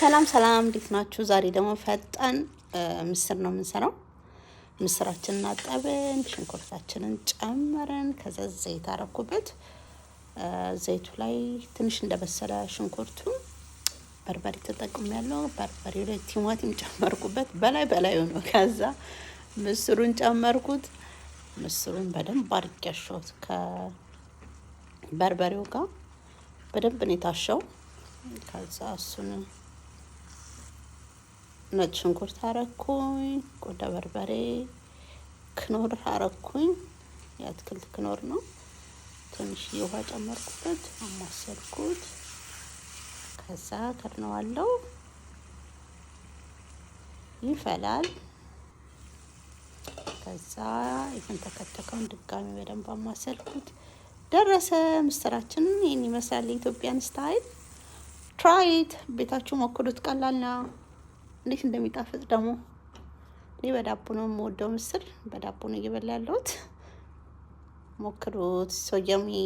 ሰላም ሰላም፣ እንዴት ናችሁ? ዛሬ ደግሞ ፈጣን ምስር ነው የምንሰራው። ምስራችንን አጠብን፣ ሽንኩርታችንን ጨመርን። ከዛ ዘይት አረኩበት። ዘይቱ ላይ ትንሽ እንደበሰለ ሽንኩርቱ በርበሬ ተጠቅሜያለሁ። በርበሬው ላይ ቲማቲም ጨመርኩበት፣ በላይ በላዩ ነው። ከዛ ምስሩን ጨመርኩት። ምስሩን በደንብ አድርጌ አሸሁት ከበርበሬው ጋር፣ በደንብ ነው የታሸው። ከዛ እሱን ነጭ ሽንኩርት አረኩኝ፣ ቁንዶ በርበሬ፣ ክኖር አረኩኝ። የአትክልት ክኖር ነው። ትንሽ ውሃ ጨመርኩበት፣ አማሰልኩት። ከዛ ከድነዋለሁ፣ ይፈላል። ከዛ የተንተከተከውን ድጋሚ በደንብ አማሰልኩት። ደረሰ ምስራችን። ይህን ይመስላል የ Ethiopian style። Try it፣ ቤታችሁ ሞክሩት። ቀላል ነው። እንዴት እንደሚጣፍጥ ደግሞ! እኔ በዳቦ ነው የምወደው ምስር፣ በዳቦ ነው እየበላ ያለሁት። ሞክሩት። So yummy.